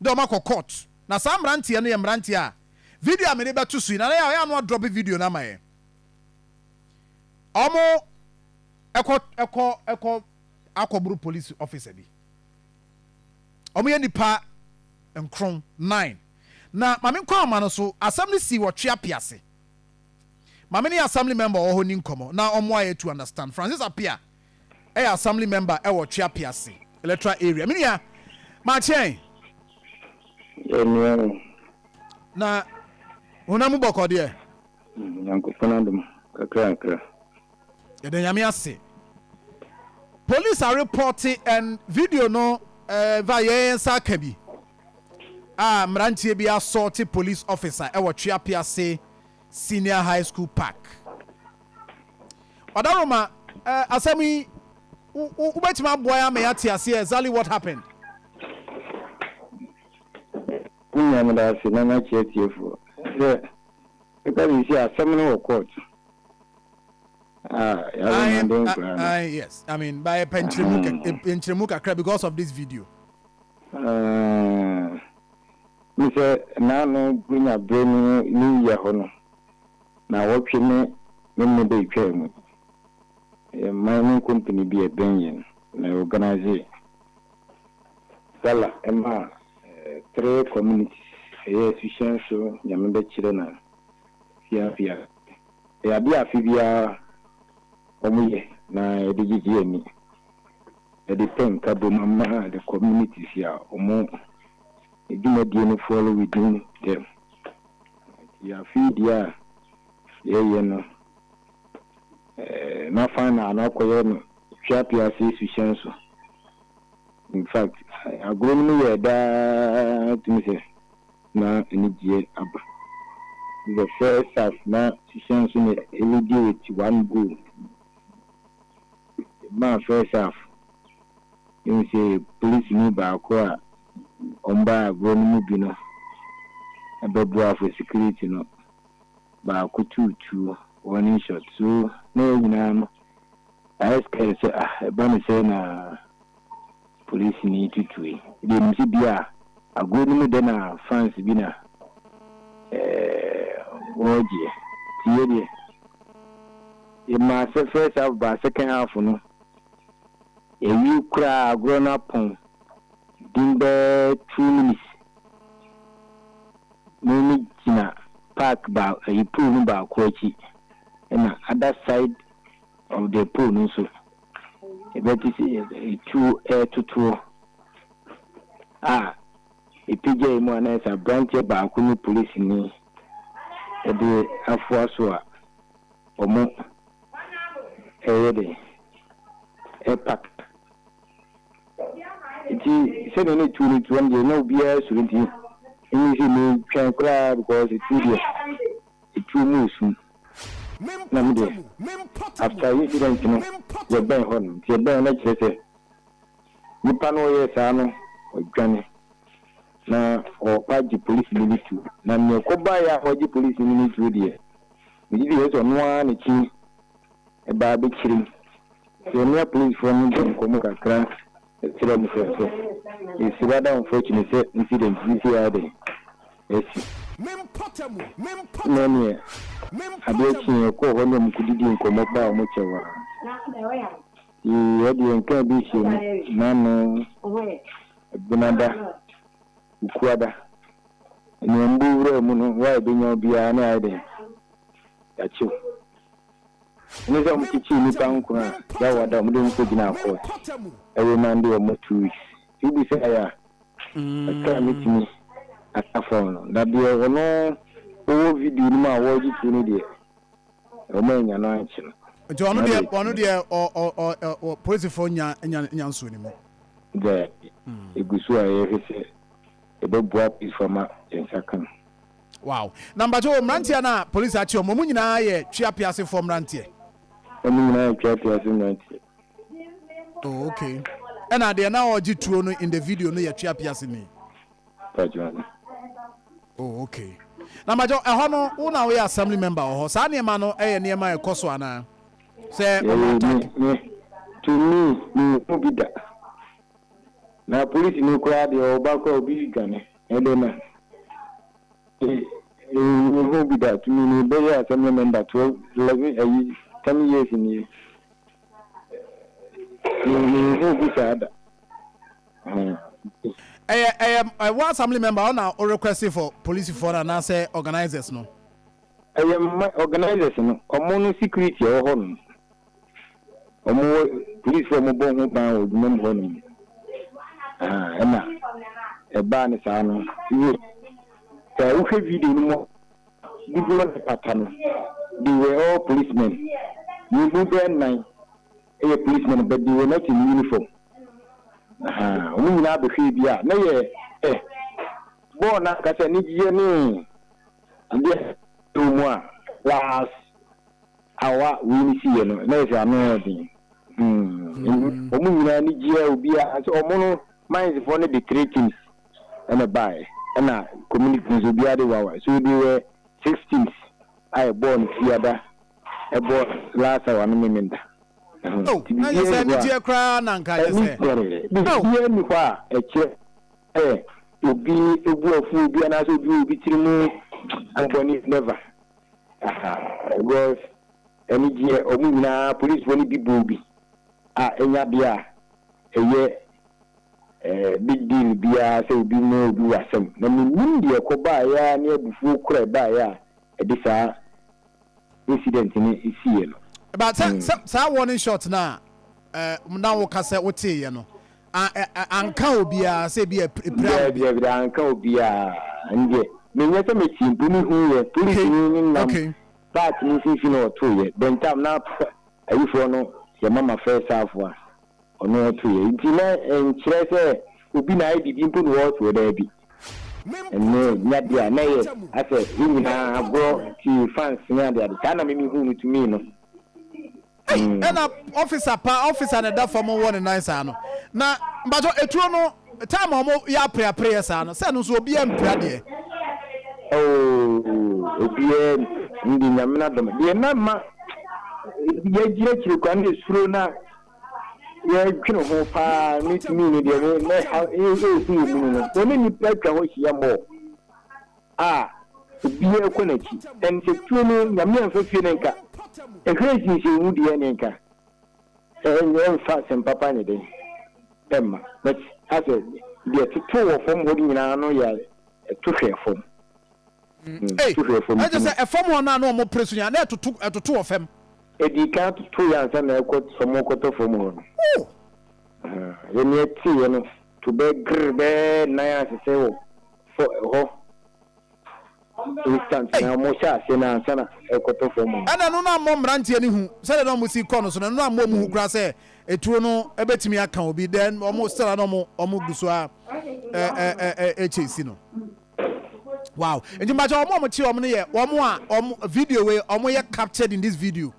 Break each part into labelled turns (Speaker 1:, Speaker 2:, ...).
Speaker 1: dɛ ɔmo akɔ court. Na saa mmeranteɛ no yɛ mmeranteɛ a video a mede bɛto so yi, na yɛ a ɔyɛ ano adrop video no ama yɛn. Ɔmo ɛkɔ akɔboro police officer bi. Ɔmo yɛ nipa 9, 9. Na maame nkɔ ama no so, asɛm no si wɔ Tweapease. Maame ne assembly member wɔ hɔ ni nkɔmɔ na ɔmo ayɛ to understand. Francis Apia ɛyɛ assembly member ɛwɔ Tweapease electoral area. Menua, maakyɛn.
Speaker 2: Yɛnua.
Speaker 1: Na honam mu bɔkɔ deɛ?
Speaker 2: Nyankopɔn adom, kakra kakra.
Speaker 1: Yɛda Nyame ase. Police are reporting and video no va yɛn nsa aka bi a mmeranteɛ bi assault police officer ɛwɔ Tweapease Senior High School park. Ɔdaroma, asɛm yi, wobɛtumi aboa yɛ ama yɛate aseɛ exactly what happened?
Speaker 2: Me nua, meda ase na makyerɛ tiefoɔ sɛ ɛka de si asɛm no wɔ court a yɛaremande nkora no.
Speaker 1: Yes, I mean by pɛnkyerɛmu kakra because of this video.
Speaker 2: Me sɛ naano bunya berɛ no ne yia hɔ no na wɔtwe ne ne bɛtwaa mu, ɛyɛ mining company bi a ɛbɛn yɛn na organise gala ɛma three communities, ɛyɛ Asuhyɛn so, Nyame bɛkyerɛ na Fiafia. Ɛyɛ adeɛ afe biara wɔn yɛ na yɛde gyegye ani, yɛde pɛ nka bom ama the communities a wɔn dwumadie no fall within them. Nti afe yi deɛ a yɛyɛ no na final no akɔyɛ no Tweapease Asuhyɛn so. In fact, agorɔ no mu yɛ daa, tumi sɛ na anigyeɛ aba. The first half na Suhyɛn so na ɛlead with one goal. Maa first half ehu sɛ polisini baako a ɔmbaa agorɔ no mu bi no ɛbɛboa for security no baako tuutuo warning shot, so na yɛn nyinaa no ayɛ scared sɛ, ah, ɛba no sɛ na polisini tutue deɛ nim sɛ bi a agorɔ no mu dɛ na fans bi na wɔregyeɛ. Nti yɛ deɛ yɛmaa sɛ first half ba, second half no yɛwie koraa, agorɔ no apɔn din bɛɛ 2 minutes, me gyina park ba ɛyi pole no baako akyi, ɛna other side of the pole no nso ɛbɛte sɛ etuo ɛɛtotoɔ a epagya yi mu a, na sɛ aberanteɛ baako ne polisini ɛde afoa so a ɔmo ɛyɛ de ɛpak. Nti sɛdeɛ ne tuo no tuo no deɛ, na obiara suro, nti ɛnyɛ sɛ metwɛn koraa because etuo deɛ, etuo mu esum. Na me deɛ, after incident no, yɛbɛn hɔ no, nti yɛbɛn no kyerɛ sɛ nipa no ɔyɛ saa no ɔdwane na ɔpa gye polisi no tuo, na nea ɛkɔbaeɛ a ɔgye polisi no tuo deɛ, megye di sɛ ɔno ara n'akyi ɛbaa bɛkyerɛ mu sɛ ɛne apolisifoɔ no bɔ nkɔmmɔ kakra, ɛkyerɛ mu sɛ it's rather unfortunate sɛ incident bi si ayɛ de asi na neɛ adeɛ kye yɛkɔɔ hɔ ne ɔmo kɔdidi nkɔmmɔ pa a ɔmo kyɛ wɔ ha. Nti ɛdeɛ nka bi hyɛ mu nano Benada Ukuada nea mbɔ wura mu no wa ebenya obiara ne ayɛ den yakyew ɛne sɛ ɔmo kyekyere nipa nko a yɛawada ɔmo de ɔmo kɔgyina court, ɛremande ɔmo 2 weeks. Nti wobi sɛ ayɛ a kakra a metumi aka fam no, na deɛ ɔno ɔwɔ video no mu a wɔregye tuo no deɛ, ɔmo anya no ankye no.
Speaker 1: Nti ɔno deɛ, ɔno deɛ ɔ ɔ ɔ ɔ polisifoɔ nya nsuo ne mu?
Speaker 2: Dɛ egu so a yɛhwɛ sɛ yɛbɛboa polisifoɔ ama yɛn nsa ka no.
Speaker 1: Wow. Na mbakyɛ wɔ mmeranteɛ no a polisi akye ɔmo nyinaa yɛ Tweapeasefoɔ mmeranteɛ?
Speaker 2: Ɔmo nyinaa yɛ Tweapease mmeranteɛ.
Speaker 1: Oh, okay. Ɛna deɛ na ɔgye tuo no in the video no yɛ Tweapease ni?
Speaker 2: Pàtó no.
Speaker 1: Oh, okay. Na mbakyɛ, ɛhɔ no, wo na woyɛ assembly member wɔ hɔ, saa nneɛma no ɛyɛ nneɛma a ɛkɔ so anaa sɛ ɔmo
Speaker 2: Yɛyɛ
Speaker 1: attack?
Speaker 2: Me to me hu bi da. Na polisini koraa deɛ ɔba koraa obi dwane. Ɛdɛ na mehu bi da. Tumi ni bɛyɛ assembly member 12, 11, ayi, 10 years nie. Mehu bi saa da.
Speaker 1: Ɛyɛ ɛwɔ assembly member ɔna o request for polisifoɔ no anaasɛ organisers no?
Speaker 2: Ɛyɛ mma organisers no, ɔmo no security ɛwɔ hɔ nom. Ɔmo wɔ polisifoɔ, ɔmo bɔ ho ban wɔ adwuma mu hɔ nom. Ɛna ɛbaa ne saa no yie. Sɛ wohwɛ video no mu dodoɔ ne pata no, they were all policemen. Yɛn mu bɛyɛ nnan ɛyɛ policemen, but they were not in uniform. Ɔmo nyinaa bɛhwɛ bi a na yɛ bɔɔl no ankasa anigyeɛ ne adeɛ ɛwɔ mu a last awa wei ne siiɛ no na yɛ sɛ ano yɛ den. Ɔmo nyinaa ani gyeɛ, obiara sɛ ɔmo no minesfoɔ no de three teams ɛna baeɛ, ɛna community nso obiara de wawa, so they were six teams a ɛbɔɔ no Fiada, ɛbɔ last hour no Memenda.
Speaker 1: Oh, na yɛ sɛ anigyeɛ koraa na nka yɛ sɛ
Speaker 2: Biribiara ni hɔ a ɛkyerɛ ɛ obi ebu afu obi anaasɛ obi wɔ obi tiri mu abɔne, never, because anigyeɛ ɔmo nyinaa, polisifoɔ no bi bɔ obi a ɛnya deɛ a ɛyɛ big deal biara sɛ obi mu obi wɔ asɛm na menim deɛ ɛkɔ baeɛ a ne abufuo kora ɛbaeɛ a ɛde saa incident no esiiɛ no.
Speaker 1: But sɛ saa warning shot na na woka sɛ woteeɛ no, anka obiara sɛ ebi epira obi?
Speaker 2: Dabi, dabi, anka obiara. Ndeɛ menyɛ sɛ metie mpo, mehu yɛ polisi ni ne nam park ne mfimfini na ɔtoyɛ bɛntam na ayifoɔ no yɛ mama first half a ɔno ɔtoyɛ, nti na nkyerɛ sɛ obi na ayɛ biribi mpo na wɔɔtoɔ. Daabi, ɛno nyadeɛ a na yɛ asɛ yɛn nyinaa agorɔ ti fans ne adeade saa na mimi hu no tumi no.
Speaker 1: Ɛna officer pa officer na ɛda fam wɔ ne nan saa no na mbatɔ etuo no time a wɔn yɛ apreapreɛ saa no sɛ no nso obiara mpira deɛ.
Speaker 2: Ooo, obiara ndi Nyame na dɔm deɛ na ma yɛgyina akyire kwan ne esuro na yɛdwene ho paa ne tumi no deɛ ne na ɛha ɛɛhu wɔ mu no, wɔne nipa atwa hɔ hyia mmɔ a obiara kɔ n'akyi. Ɛn sɛ tuo no Nyame amfa fie ne nka ɛhwɛ nsinhyɛnmu deɛ ne nka ɛmfa asɛm papa ne den ɛmma, but asɛ deɛ toto wɔ fam hɔ nyinaa no yɛ ɛto hwɛ fam.
Speaker 1: To hwɛ fam. Ɛkyɛ sɛ ɛfam hɔ no a na ɔmo pere so nyinaa na ɛtoto ɛtoto wɔ fam.
Speaker 2: Ɛdi kan toto yɛ ansa na ɛkɔ fam, kɔtɔ fam hɔ no. Yɛne ɛteeɛ no to bɛɛ grr bɛɛ nan asesɛ wɔ fɔ hɔ instant na ɔmo hyɛ ase na ansa na ɛkɔtɔ fam hɔ.
Speaker 1: Ɛna no na mmɔ mmeranteɛ no hu sɛdeɛ na ɔmo si kɔ no so no, ɛno na mmɔ ɔmo hu koraa sɛ etuo no ɛbɛtumi aka obi. Then ɔmo still na ɔmo gu so a ɛ ɛ ɛ ɛkyɛ si no. Wow, nti mbakyɛ ɔmo a ɔmo kye ɔmo no yɛ ɔmo a ɔmo video wei ɔmo yɛ captured in this video?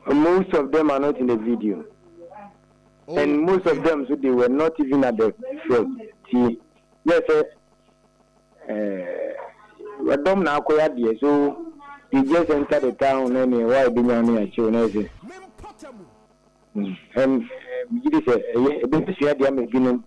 Speaker 2: Most of them are not in the video. Oh, and most of them, so they were not even at the field. Ti yes, ɛdɔm na akɔyɛ adeɛ, so they just enter the town na ne wa ebi nya ne akyi na ɛsɛ and gyi di sɛ ɛyɛ ebi sua adeɛ ama ebinom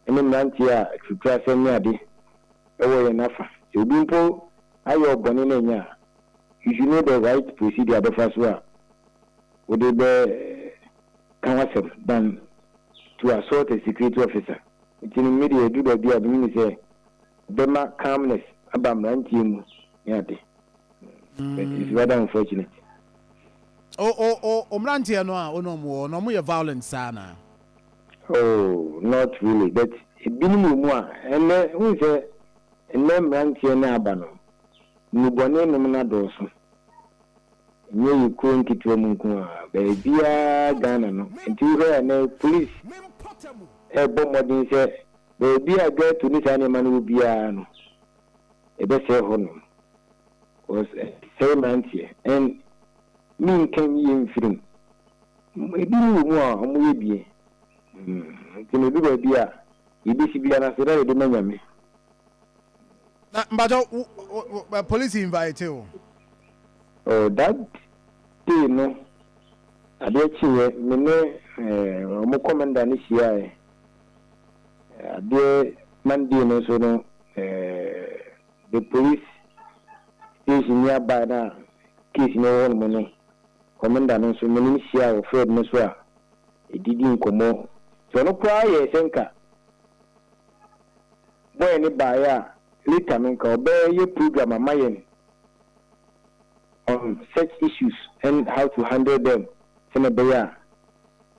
Speaker 2: ɛne mmeranteɛ a tutu asɛm ne ade ɛwɔ yɛn afa sɛ obi mpo ayɛ ɔbɔne na nya a, you should know the right procedure abɛfa so a wode bɛ ka wasɛm than to assault a security officer. Nti no mi deɛ edu baabi a mi ni sɛ bɛma calmness aba mmeranteɛ mu ne ade, but it's rather unfortunate.
Speaker 1: O mmeranteɛ no a ɔno ɔmo wɔ no, ɔmo yɛ violent saa na?
Speaker 2: Oh, not really, but ebinom wɔ mu a ɛnɛ n sɛ ɛnɛ mmeranteɛ no aba no, nnubɔne nom no adɔɔso. Nyɛ yɛ kuro nketewa mu nko a, baabiara Ghana no. Nti wohwɛ a nɛ police ɛbɔ mmɔden sɛ baabi a ghetto ne saa nneɛma no wɔ biara no, ɛbɛsɛe hɔ nom because sɛe mmeranteɛ and menka yie mfirim. Ebinom wɔ mu a ɔmo yɛ bie. Nti no edu baabi a yɛbɛsi biara no ase na yɛde ma Nyame.
Speaker 1: Na mbakyɛ police invite o?
Speaker 2: Oh, that day no, adeɛ kyeeɛ me ne ɔmo commander no hyiaeɛ. Adeɛ Monday no nso no, the police station nearby na case no wɔ hɔnom no, commander no nso me ne no hyiaa wɔ field no so a yɛdidi nkɔmmɔ. Nti ɔno koraa yɛɛ sɛ nka boy no baeɛ a later no nka ɔbɛyɛ program ama yɛn on such issues and how to handle them sɛnea ɛbɛyɛ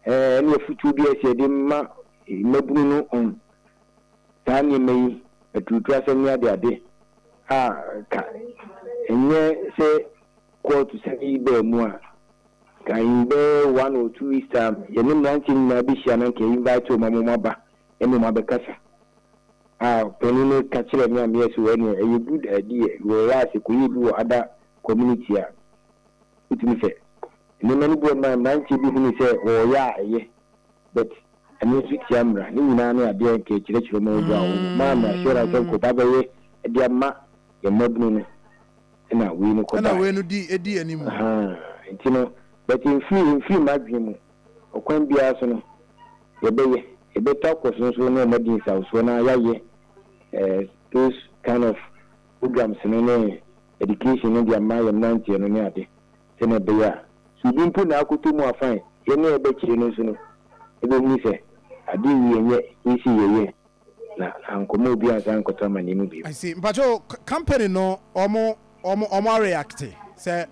Speaker 2: a ɛne afutuo bi a ɛsɛ yɛde ma mmabunu no on saa nneɛma yi, aturutu asɛm ne adeade a ka ɛnyɛ sɛ kɔɔto sɛm yi baa mu a, ka in bɛyɛ 1 or 2 weeks time yɛne mmeranteɛ nyinaa bɛhyia na nka invite wɔn ama wɔn aba ɛne wɔn abɛkasa a panin no ka kyerɛ me a meyɛ sɛ wɔne ɛyɛ good idea wɔ yɛ ase kɔyɛ bi wɔ other community a wotumi sɛ nneɛma no bi wɔ ma mmeranteɛ bi hunu sɛ wɔyɛ a ɛyɛ, but ɛno nso tia mmara ne nyinaa ne adeɛ nka ɛkyerɛkyerɛ ma ogu a wɔn maa me assurance sɛ nkɔba bɛyɛ de ama yɛn mmabunu no ɛna wei no kɔba.
Speaker 1: Ɛna wei no di edi anim.
Speaker 2: Nti no, but mfiri m'adwene mu, ɔkwan biara so no yɛbɛyɛ, yɛbɛtɔ akɔ so nso ne ɔmo adi nsawsoɔ na yɛayɛ those kind of programs no ne education no de ama yɛn mmeranteɛ no ne ade sɛnea ɛbɛyɛ a so obi mpo na akoto mu afan yɛn ne yɛbɛkyerɛ no nso no ɛbɛhunu sɛ ade wi yɛnyɛ yɛsi yɛyɛ na ankɔmɔ obi ansa nkɔtɔ ama ne mu bio.
Speaker 1: I see. Mpacho, company no ɔmo areact sɛ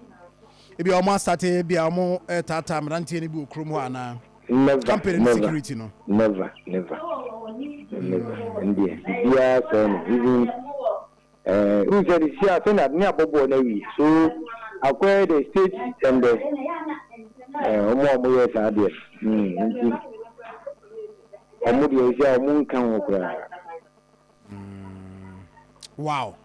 Speaker 1: ebi a ɔmo asate bi a ɔmo ɛtaataa mmeranteɛ no bi wɔ kurom hɔ anaa?
Speaker 2: Never.
Speaker 1: Company no
Speaker 2: never.
Speaker 1: Security no.
Speaker 2: Never, never, never. Ndeɛ biribiara sɛɛ no even n sɛ de si a sɛnea ade ne abɔbɔɔ no awie so akɔyɛ the state and the ɔmo a ɔmo yɛ saa deɛ nti ɔmo deɛ si a ɔmo nka ho koraa.
Speaker 1: Wow,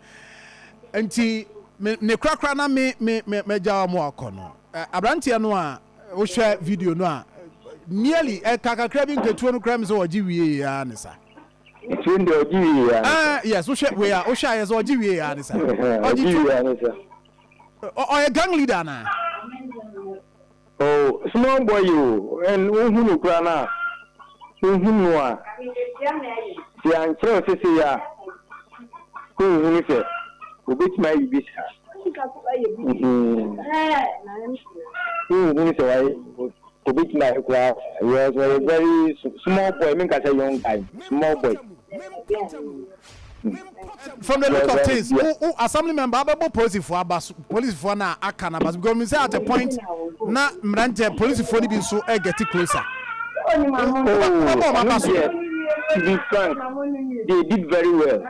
Speaker 1: nti me ne korakora na me mɛgya wɔn akɔ no, aberanteɛ no a wohwɛ video no a nearly ɛka kakra bi nketewa no koraa mi sɛ ɔgye wie ya ne sa.
Speaker 2: Etuo deɛ ɔgye wie ya.
Speaker 1: Ah yes, wohwɛ wei a, wohwɛ a yɛ sɛ ɔgye wie ya ne sa.
Speaker 2: Ɔgye wie ya ne sa.
Speaker 1: Ɔyɛ gang leader na.
Speaker 2: Oh, small boy yi o, ɛn wohu no koraa na wohu no a sɛ ankyerɛ wo sese yi a wohunu sɛ obetumi ayɛ bi saa. Wohunu sɛ wayɛ obetumi ayɛ koraa. Yes, ɔyɛ very small boy, mi nka sɛ young guy, small boy.
Speaker 1: From the look of things, wo assembly member abɛbɔ polisifoɔ aba so, polisifoɔ na aka na ba so, because mi sɛ at a point na mmeranteɛ polisifoɔ no bi nso ɛ get closer.
Speaker 2: Oh,
Speaker 1: wobɛbɔ ɔmo aba so.
Speaker 2: To be frank, they did very well.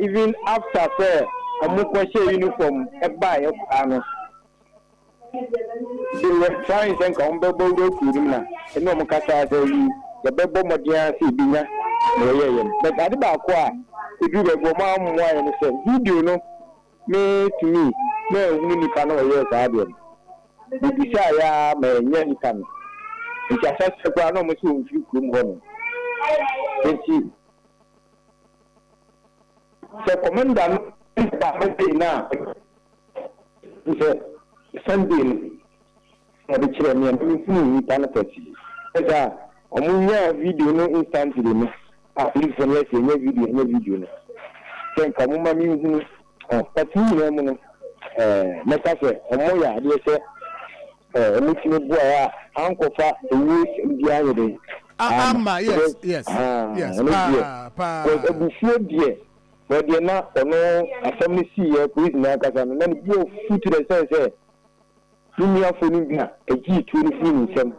Speaker 2: Even after sɛ ɔmo kɔhyɛ uniform ɛbaa yɛ koraa no, they were trying sɛ nka ɔmo bɛbɔ wura kuro no mu na ɛne ɔmo kasa sɛ yi yɛbɛbɔ mmɔden ara sɛ ebi nya na wɔyɛ yɛn, but ade baako a edu baabi ɔmo amoa yɛn no sɛ video no, me to me na ehunu nipa na ɔyɛɛ saa adeɛ no, bibisa yɛ a ma ɛnyɛ nipa no nti asase koraa na ɔmo sɛ wɔmfiri kurom hɔ no. Nti sɛ commander no ba Monday na sɛ Sunday no ɔde kyerɛ me a mehunu nipa no pɔtee ɛsɛ a ɔmo nyaa video no instantly no a polisifoɔ no yɛ sɛ ɛnyɛ video, ɛnyɛ video no sɛ nka ɔmo ma mehunu ɔ pɔtee nyinaa mu no, mɛka sɛ ɔmo yɛ adeɛ sɛ ɔmo tumi boa a ankɔfa owuo sɛm biara yɛ den.
Speaker 1: Ama yes, paa paa.
Speaker 2: Abufuo deɛ wɔdeɛ na ɔno asɛm no sii yɛ polisi no ankasa no na ne bu afu to the sense sɛ ne nuafoɔ no bi a ɛgyee tuo no firi ne nsam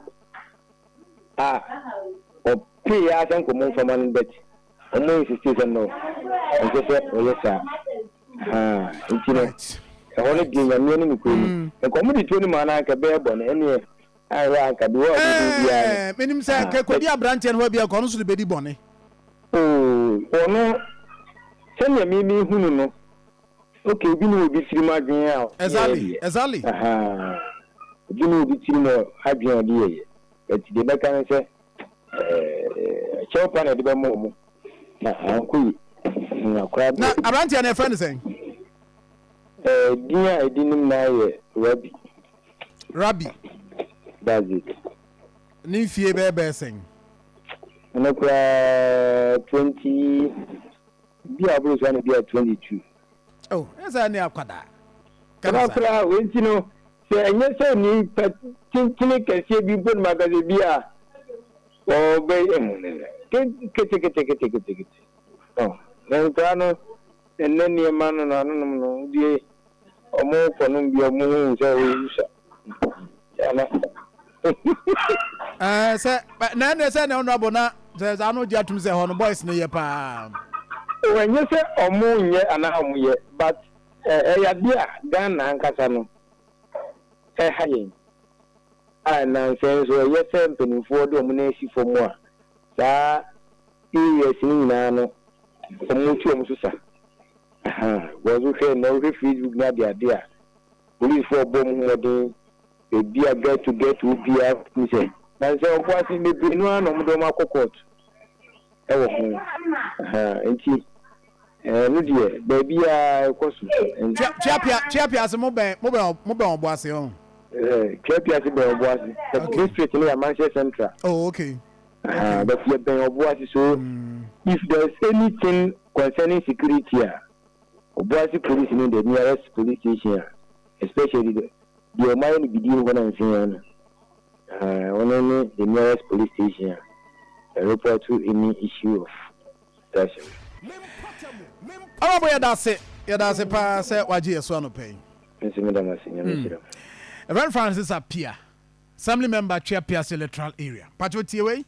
Speaker 2: a ɔpee yɛ asɛ nkɔmmɔ mfama no, but ɔmo insist sɛ no, ɛnsɛ sɛ ɔyɛ saa. Nti no ɛhɔ no deɛ nyameɛ no nokorɛ mu nka ɔmo de tuo no maa no anka bɛyɛ bɔne ɛneɛ ahwɛ anka de wɔ ɔde biara no.
Speaker 1: Menim sɛ kɛkɔdi aberanteɛ no hɔ bi a nka ɔno nso de bɛdi bɔne.
Speaker 2: Oo, ɔno sɛnea mimi hunu no, okay, obi ne obi tirim adwene a ɔde yɛ deɛ. Obi ne obi tirim adwene a ɔde yɛ yɛ, but deɛ bɛka ne sɛ kyɛw pa na ɛde bɛma ɔmo na ankɔ yi na koraa.
Speaker 1: Na aberanteɛ no yɛfrɛ no sɛn?
Speaker 2: Din a ɛdi nim na yɛ Rabi.
Speaker 1: Rabi.
Speaker 2: That's it.
Speaker 1: Ne mfie bɛyɛ sɛn?
Speaker 2: Ɛno koraa 20 bi a ɔboro so ana bi a 22.
Speaker 1: Oh, ɛsɛ ne akwadaa.
Speaker 2: Kora koraa wei nti no sɛ ɛnyɛ sɛ nipa tentene kɛseɛ bi mpo no maka sɛ bi a ɔbɛ keteketeketekete. Oh, na nkwadaa no ɛnɛ nneɛma no na anonom no deɛ ɔmo kɔnom bi ɔmo hu sɛ ɔyɛ sa. Ana.
Speaker 1: Ɛɛ sɛ na ɛnɛ sɛ na honorable na sɛ ano gye atum sɛ hɔ no boys no yɛ paa.
Speaker 2: Ɛnyɛ sɛ ɔmo nyɛ anaa ɔmo yɛ, but ɛyɛ adeɛ a Ghana ankasa no ɛha yɛn a nansɛn nso ɛyɛ sɛ mpanimfoɔ de ɔmo nan asi fam a saa areas no nyinaa no ɔmo tu ɔmo so sa. Wɔn nso hwɛ na wohwɛ Facebook ne ade ade a policefoɔ bɔ ɔmo ho mmɔden ebi a get to get to biara kum sɛ nansɛ ɔbo ase bebree no ara na ɔmo de ɔmo akɔ court ɛwɔ ho. Nti ɛno deɛ baabi a ɛkɔ so.
Speaker 1: Tweapia ase mo bɛn ɔbo ase ɔn.
Speaker 2: Tweapia ase bɛn ɔbo ase. District no yɛ Amansie Central.
Speaker 1: Oh, okay.
Speaker 2: But yɛ bɛn ɔbo ase, so if there is anything concerning security a, Ɔbo ase police no, the nearest police station a, especially the deɛ ɔmo ayɛ no bidie hɔ na nsia no, ɔno ne the nearest police station a report to any issue of extortion.
Speaker 1: Honorable, yɛda ase paa sɛ wagye yɛ so anɔpɛ yi.
Speaker 2: Nso mi dam ase, Nyame hyira.
Speaker 1: Reverend Francis Apia, assembly member, Tweapiase electoral area. Patro, tie wei.